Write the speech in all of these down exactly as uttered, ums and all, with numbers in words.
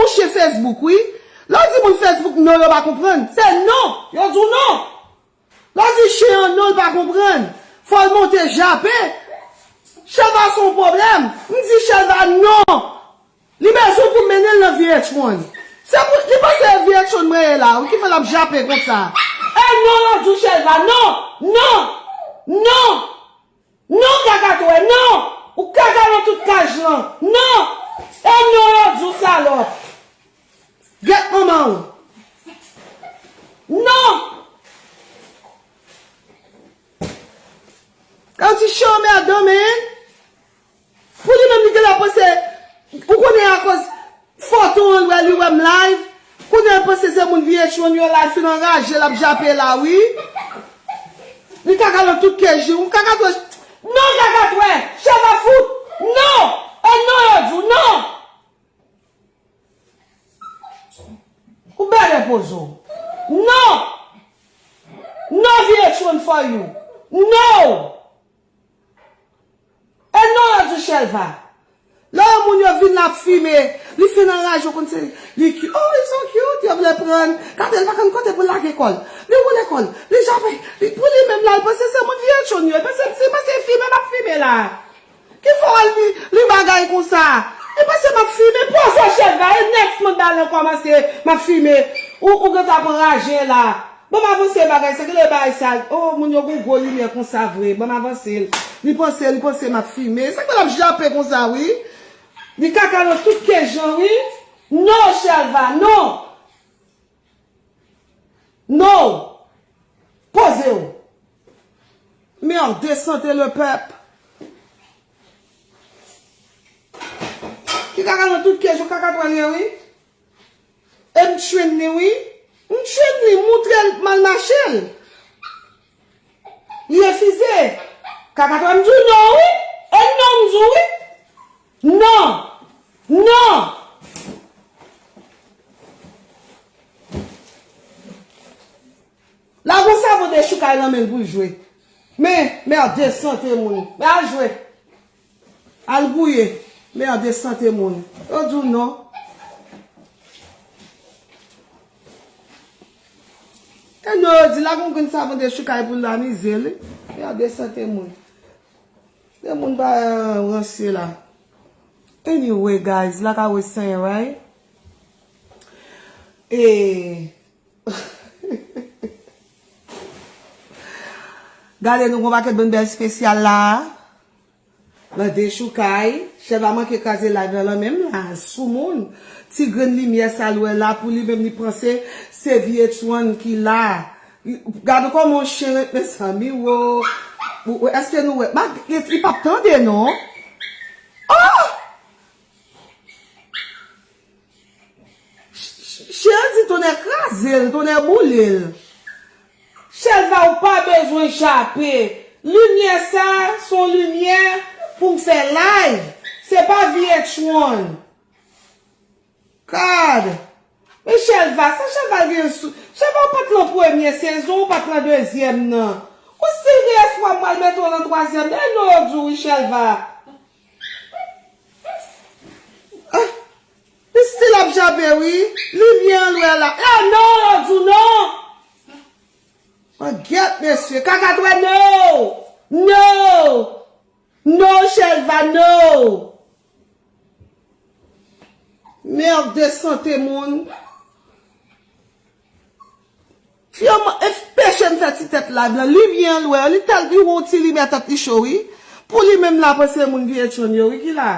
Mouche Facebook, wi. Lè w di moun Facebook non, yo pa konprann. Se non. Yo di w non. Lè w di chen an non, l pa konprann. Fò l monte jape. Chelva se yon pwoblèm. M di Chelva non. Li bezwen pou m mennen l nan V H one. Se pou li panse e V H one mwen ye la, wi, ki fè l ap jape konsa. E non, yo di w Chelva, non, non, non. Non, kaka twè, non! Ou kaka nan tout kaj lan. Non! E non, yo di w salòp. Gèt manman w. Non! Yon ti show me a domen. Pou li menm, li genlè panse, ou konnen akoz foto an, l wè, li wè m live. Kounye a l panse se moun V H one yo la, l fin anraje, l ap jape la, wi. Li kaka nan tout kè ji, ou kaka twè. Non, kaka twè, Chelva fout. Non! E non, yo di w, non! Ou bèlè poze w. Non! No V H one for you. No! E non, yo di Chelva. Lè yon moun yo vin la ap fimen, li fin anraje, ou konn se li ki, oh, ils sont cute, yo vle pran. Gade, li pa konn kote pou l lage kò l. Li woule kò l, li jape, li, pou li menm la, li panse se moun V H one yo, li panse, li panse fimen m ap fimen la. Ki fè w al li, li bagay konsa? Li panse m ap fimen, poze w Chelva, e next month ba l an kòmanse, m ap fimen. Ou, ou gentan ap anraje la. Ban m avanse bagay sa, gade bagay sa. Oh, moun yo gon gwo limyè konsa vre. Ban m avanse l. Li panse, li panse m ap fimen. Sa k fè l ap jape konsa, wi? Li kaka nan tout kè jan, wi. Non, Chelva, non. Non. Poze w. Merde, sante le pèp. Ki kaka nan tout kè jan, kaka twè l ye, wi. E m tchwenn li, wi. M tchwenn li, moutre l mal mache l. Li refize. Kaka twè m di w non, wi. E non m di w, wi. Non. Non. La gon savon dechoukay nan men l pou l jwe. Men, merde, sante moun. Men al jwe. Al gouye. Merde, sante moun. Yo di w non. E non, yo di la gon grenn savon dechoukay pou l amize l. Merde, sante moun. Se moun pa ranse la. Anyway, guys, like I was saying, right? E gade nou gon pakèt bann bèl espesyal la. Nan dechoukay, Chelva manke kraze live la, lan menm la, soumoun. Ti grenn limyè sa l wè la, pou li menm li panse se V H one ki la. Gade kòman yon chen ret, mezanmi, wo. Ou, ou, èske nou wè? Li p ap tande, non. Oh! Ch-, ch-, chen an di tonnè kraze l, tonnè boule l. Chelva, ou pa bezwen jape. Limyè sa, se yon limyè pou m fè live. Se pa V H one. God! Men Chelva, sa Chelva gen sou, Chelva, ou pa t lan premye sezon, ou pa t lan dezyèm nan. Ou siryès, fwa m pral mete w lan twazyèm nan. E non, yo di w wi, Chelva. Ah, li still ap jape, wi. Limyè an lwè la. E non, yo di w non. Mwen gèt, mesye. Kaka twè, no! No! No, Chelva, no! Merde, sante moun. Fi an, e peche m fè ti tèt live lan. Limyè an lwè, li tèl, li wè yon ti limyè tèt li cho, wi. Pou li menm la, panse moun V H one yo, wi, ki la.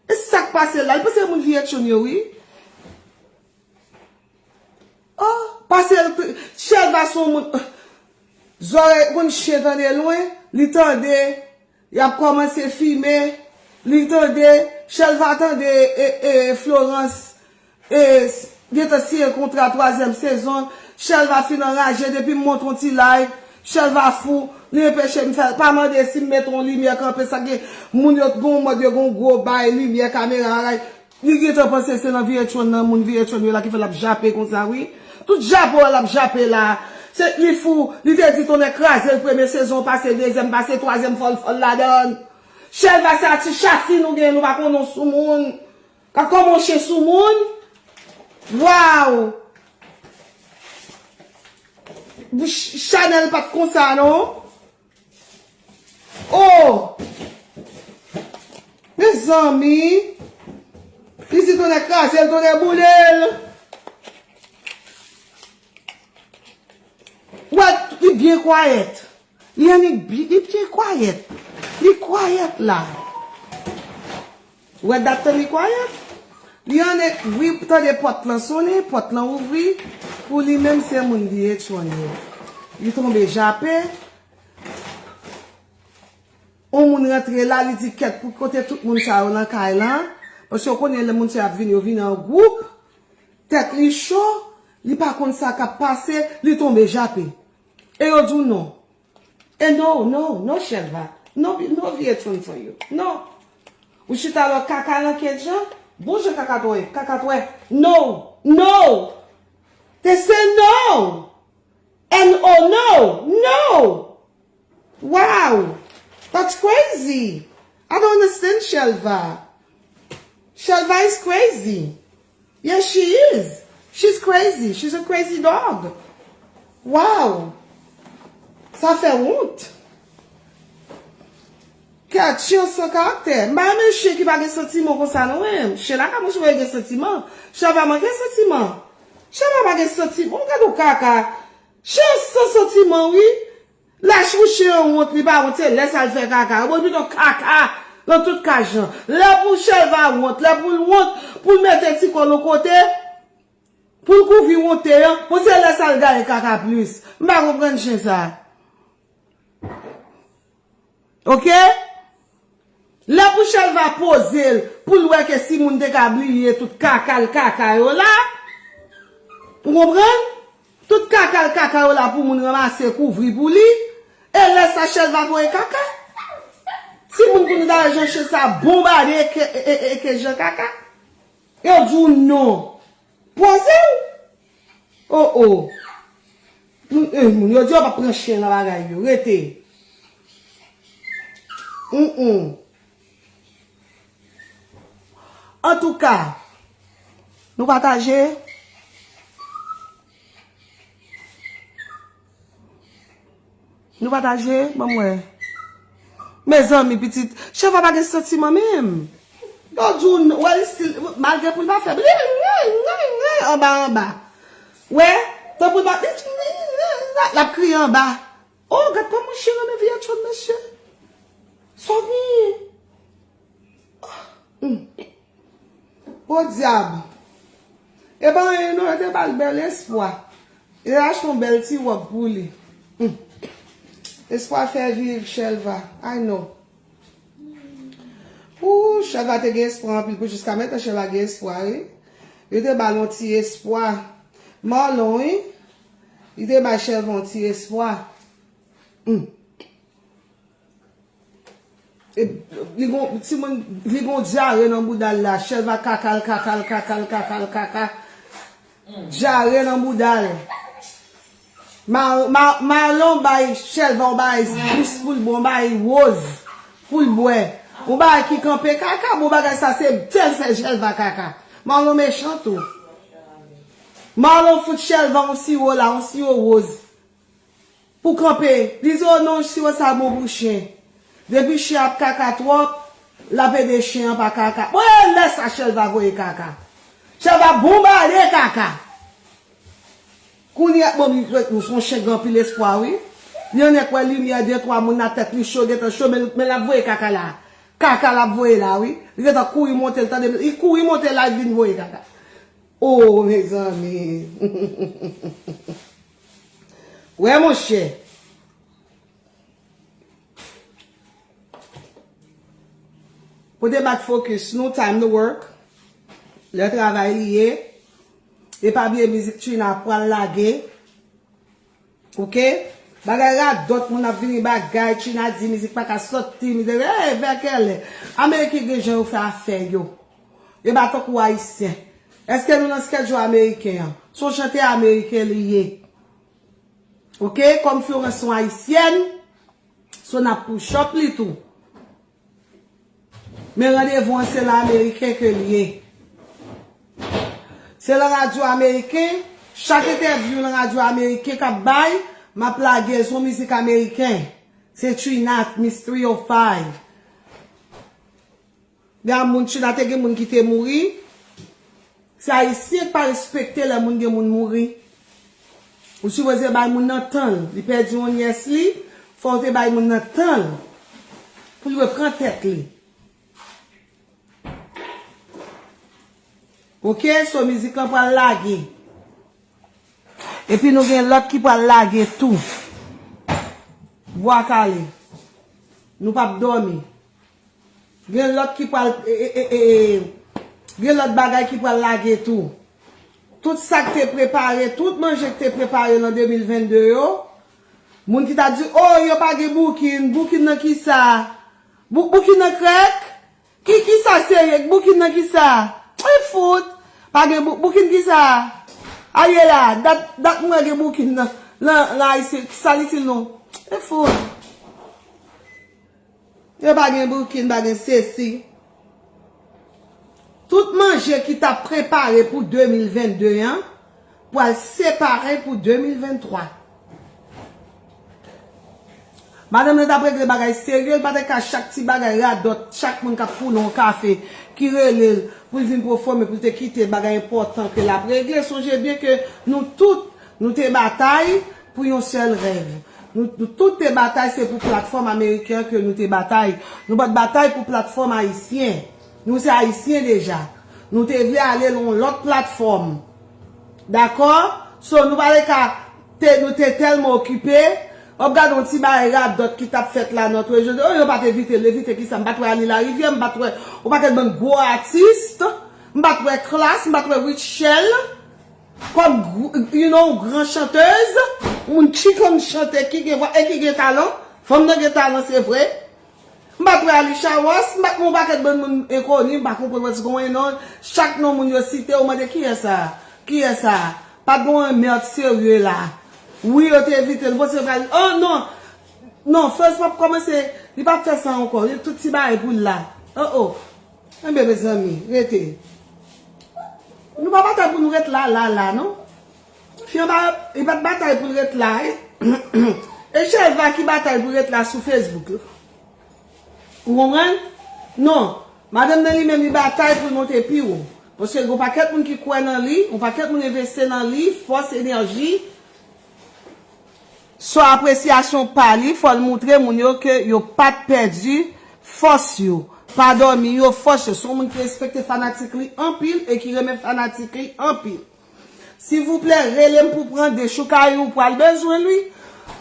E sa k pase la, li panse moun V H one yo, wi. Oh, pase l t-, Chelva se yon moun, zòrèy konn chen tande lwen, li tande, y ap kòmanse fimen, li tande, Chelva tande, e, e, Florence, e, s-, gentan siyen kontra twazyèm sezon, Chelva fin anraje, depi m montre yon ti live, Chelva fou, li anpeche m fè l, pa mande si m mete yon limyè kanpe, sa gen, moun yo gon mòd, yo gon gwo bay, limyè, kamera, ray. Li gentan panse se nan V H one nan moun V H one yo la ki fè l ap jape konsa, wi. Tout jape w wè l ap jape la. Se li fou, li te di tonnè kraze l premye sezon, pase dezyèm, pase twazyèm, fò l, fò l ladann. Chelva, se a ti chasin ou gen, nou pa konnen w sou moun. Ka kòman w chen sou moun? Waw! Ch- Chanel pa t konsa, non? Oh! Mezanmi! Li di tonnè kraze l, tonnè boule l. Wè, li byen kwayèt. Li annik bi-, li byen kwayèt. Li kwayèt la. Wè dat tan li kwayèt. Li annik, wi, tande pòt lan sonnen, pòt lan ouvri. Pou li menm se moun li ye, Tchonye. Li tonbe jape. On moun rantre la, li di kèt pou kote tout moun sa yo nan kay lan. Paske w konnen lè moun sa yo ap vini, yo vini an gwoup. Tèt li cho, li pa konn sa k ap pase, li tonbe jape. E yo di w non. E no, no, no, Chelva. No, no Vietron for you. No. Ou chita lò kaka nan kèt jan. Bon jan kaka twè, kaka twè. No, no. Te se no. N O no. No. Wow. That's crazy. I don't understand Chelva. Chelva is crazy. Yes, she is. She's crazy. She's a crazy dog. Wow. Sa fè wont. Kat, chen san karaktè. M pa renmen chen ki pa gen santiman konsa non, men. Chen lakay mwen, chen gen santiman. Chelva manke santiman. Chelva pa gen santiman. Gade w kaka. Chen san santiman, wi. Lach pou chen an wont, li pa wont, se lè sa l fè kaka. Bon, pito kaka nan tout kay lan. Lè pou Chelva wont, lè pou l wont, pou l mete ti kò l yon kote, pou l kouvri wonte an, bon, se lè sa l gaye kaka plis. M pa konprann chen sa. Oke? Lè pou Chelva poze l, pou l wè ke si moun te ka bliye tout kaka l kaka yo la. Ou konprann? Tout kaka l kaka yo la pou moun ranmase kouvri pou li. E lè sa Chelva voye kaka. Timoun kounye a jan chen sa bonbade eke, e, e, eke jan kaka. Yo di w non. Poze w. Oh, oh. Moun, eh, moun, yo di yo p ap pran chen nan bagay yo. Rete. Mm-mm. Antouka, nou pataje. Nou pataje, ban m wè. Mezanmi, pitit, Chelva pa gen santiman menm. Yo di w, wè, li still, malgre pou l pa fè, anba, anba. Wè, tanpri l pa, l ap kriye anba. Oh, gad kòman chen renmen vye tchòt, mesye. Sa w genyen? Oh, hmm. Podyab. E pa anyen non, yo te ba l bèl espwa. Yo achte yon bèl ti wòb pou li. Hmm. Espwa fè viv, Chelva. I know. Ooh, Chelva te gen espwa anpil pou jiska mentnan Chelva gen espwa, wi. Yo te ba l yon ti espwa. Marlon, wi. Li te bay Chelva yon ti espwa. Hmm. E, li gon, timoun, li gon dyare nan bouda l la. Chelva kaka l, kaka l, kaka l, kaka l, kaka. Dyare nan bouda l. Ma, ma, Marlon bay Chelva yon bagay dous pou l bwè, yon bagay woz pou l bwè. Yon bagay ki kanpe kaka, bon bagay sa se tèl fè Chelva kaka. Marlon mechan tou. Marlon fout Chelva yon siwo la, yon siwo woz. Pou kanpe, li di, "Oh non, siwo sa bon pou chen." Depi chen ap kaka twòp, l ap ede chen an pa kaka. Bon, e lè sa Chelva voye kaka. Chelva bonbade kaka. Kounye a, bon, li, li se yon chen gen anpil espwa, wi. Li annik wè limyè, de twa moun nan tèt li cho, gentan cho, men, men l ap voye kaka la. Kaka l ap voye la, wi. Li gentan kouri monte, l tande, li kouri monte la, li vin voye kaka. Oh, mezanmi. Wè, monchè. Pote bak fokis nou, time to work. Lè travay li ye. E pa bliye mizik Trina pral lage. Oke? Bagay radòt, moun ap vini bagay, Trina di mizik pa ka sòti, mizik, hey, vè kèlè. Ameriken gen jan yo fè afè yo. Yo pa tankou Ayisyen. Èske nou nan schedule Ameriken an? Se yon chante Ameriken li ye. Oke? Kòm Florence se yon Ayisyèn, so n ap push up li tou. Men randevou an se lan ameriken ke l ye. Se lan radyo ameriken, chak entèvyou lan radyo ameriken k ap bay, m ap lage l, se yon mizik ameriken. Se Trina, Miss three oh five. Gen moun Trina te gen moun ki te mouri. Se ayisyen k pa respekte lè moun gen moun mouri. Ou sipoze bay moun nan tan l. Li pèdi yon nyès li, fò w te bay moun nan tan l pou l reprann tèt li. Oke, so mizik lan pral lage. Epi nou gen lòt ki pral lage tou. Bwa kale. Nou p ap dòmi. Gen lòt ki pral, e, e, e, e, gen lòt bagay ki pral lage tou. Tout sa k te prepare, tout manje k te prepare lan de mil vennde yo, moun ki t ap di, "Oh, yo pa gen boukin, boukin nan kisa? Bou-, boukin nan krèk? Ki, kisa serye? Boukin nan kisa?" E fout! Pa gen bou-, boukin kisa? Aye la, dat, dat mwen gen boukin nan, lan, lan Ayisyen, sa l itil nou? E fout! Yo pa gen boukin, pa gen sesi. Tout manje ki t ap prepare pou de mil vennde an pral separe pou de mil venntwa. Madanm nan t ap regle bagay serye, l pa te ka chak ti bagay radòt, chak moun k ap koule yon kafe ki rele l pou l vin pwofome, pou l te kite bagay enpòtan ke l ap regle. Sonje byen ke nou tout, nou te batay pou yon sèl rèv. Nou, nou tout te batay, se pou platfòm ameriken an ke nou te batay. Nou pa t batay pou platfòm ayisyen. Nou se ayisyen deja. Nou te vle ale l yon lòt platfòm. Dakò? So, nou pa te ka, te, nou te tèlman okipe. W ap gade yon ti bagay radòt ki t ap fèt la nan twè jodi. Oh, yo pa t envite l. Envite kisa? M pa t wè Ali Larivière, m pa t wè yon pakèt bann gwo atis. M pa t wè Klass, m pa t wè Rutshelle. Kòm, gr-, you know, gran chantèz, moun ki konn chante, ki gen vwa e ki gen talan. Fanm nan gen talan, se vre. M pa t wè Alisha Ross, m pa t wè yon pakèt bann moun enkoni, m pa konprann wè si konbyen non. Chak non moun yo site, ou mande, "Kiyès sa? Kiyès sa?" Pa t gen yon mèt serye la. Wi, yo te envite l, bon, se pral, oh, non. Non, Florence p ap kòmanse, li p ap fè sa ankò. Li tout ti bagay pou l la. Oh, oh. Enben, mezanmi, rete. Nou pa batay pou nou ret la, la, la, non. Fi an pa, li pa t batay pou l ret la, e, e Shelva ki batay pou l ret la sou Facebook la. Ou konprann? Non. Madanm nan li menm, li batay pou l monte pi wo. Paske gen yon pakèt moun ki kwè nan li, yon pakèt moun envesti nan li, fòs, enèji. So apresyasyon pa li, fò l moutre moun yo ke yo pa t pèdi fòs yo. Pa dòmi yo, fòs yo. Se yon moun ki respekte fanatik li anpil e ki renmen fanatik li anpil. Silvouplè, rele m pou pran Dechoukayou, ou pral bezwen l wi.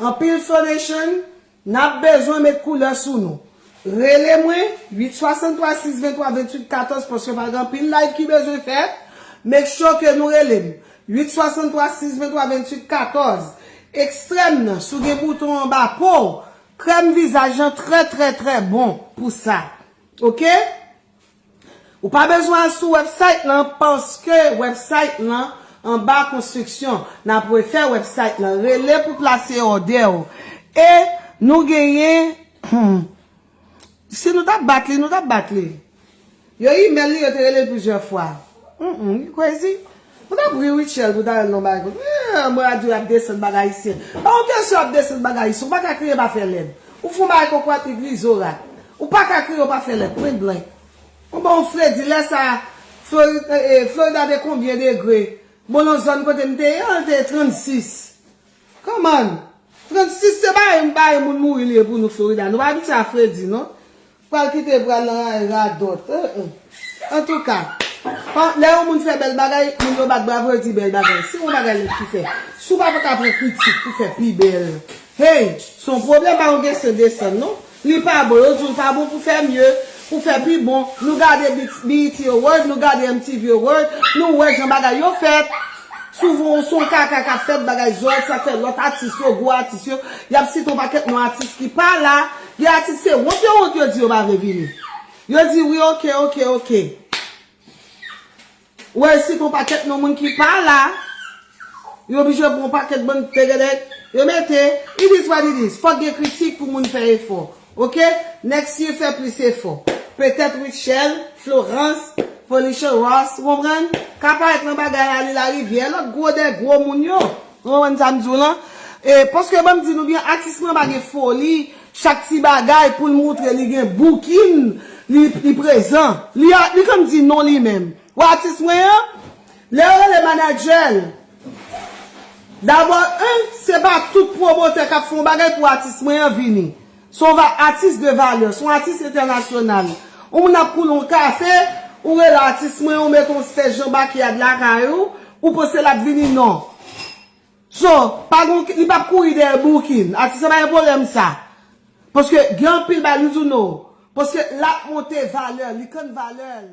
Anpil Flow Nation, n ap bezwen met koulè sou nou. Rele mwen, uit swasanntwa sis venntwa venntuit katòz, paske pa gen anpil live ki bezwen fèt. Make sure ke nou rele m. Uit swasanntwa sis venntwa venntuit katòz. Ekstrèm nan, si w gen bouton anba po w, krèm vizaj lan trè, trè, trè bon pou sa. Oke? Ou pa bezwen al sou website lan, paske website lan anba konstriksyon. N ap refè website lan. Rele pou plase òdè w. E nou genyen, hmm, si nou t ap bat li, nou t ap bat li. Yo email li, yo te rele l plizyè fwa. Mm, mm, you crazy? Mwen t ap ri Rutshelle pou ta wè l nan bagay konsa. Eh, mwen a di w ap desann bagay ayisyen. Pa yon kesyon ap desann bagay ayisyen. Ou pa ka kriye pa fè lèd. Ou fè yon bagay kokorat, iglize w rat. Ou pa ka kriye w pa fè lèd. Point blank. Mwen ba w fredi, lè sa a, Flori-, eh, eh, Florida te konbyen degre? Bon, nan zòn kote m te ye an, te trannsis. Come on! Trannsis se bagay, bagay moun mouri li ye pou nou Florida. Nou pa abitye a fredi, non. Pral kite pral nan radòt. Eh, eh. Antouka, pa, lè yon moun fè bèl bagay, moun yo bat bravo, yo di bèl bagay. Se yon bagay nèt ki fè. Si w pa ka pran kritik pou fè pi bèl. Hey, se yon pwoblèm, pa yon kesyon desann, non. Li pa bon, yo di w pa bon pou fè mye, pou fè pi bon. Nou gade B-, B E T Award, nou gade M T V Award, nou wè jan bagay yo fèt. Souvan, se yon kaka k ap fèt, bagay zòt, sa k fè lòt atis yo, gwo atis yo, y ap site yon pakèt non atis ki pa la. Gen atis se wont yo wont yo di yo pa vle vini. Yo di wi, oke, oke, oke. Ou wè, si gon pakèt non moun ki pa la, yo oblije pran yon pakèt bann tegedèg, yo mete, it is what it is. Fòk gen kritik pou moun fè efò. Oke? Next year, fè plis efò. Petèt Rutshelle, Florence, Felicia Ross, ou konprann? Ka parèt nan bagay la, li Larivyè, lòt gwo dè gwo moun yo. Ou konprann sa m di w lan? E, paske ban m di nou byen, atis mwen pa gen foli, chak ti bagay pou l moutre li gen boukin, li, li prezan. Li, a- li konn di non li menm. Ou atis mwen an? Lè yo rele manadjè l, dabò, en, se pa tout pwomotè k ap fè yon bagay pou atis mwen an vini. Se yon va- atis de valè, se yon atis entènasyonal. Yon moun ap koule yon kafe, ou rele atis mwen, ou mete yon sèz jan bakiyad lakay ou, ou panse l ap vini? Non. So, pa gon, li p ap kouri dèyè boukin. Atis la pa gen pwoblèm sa. Paske gen anpil bagay li di w non. Paske l ap monte valè, li konn valè l.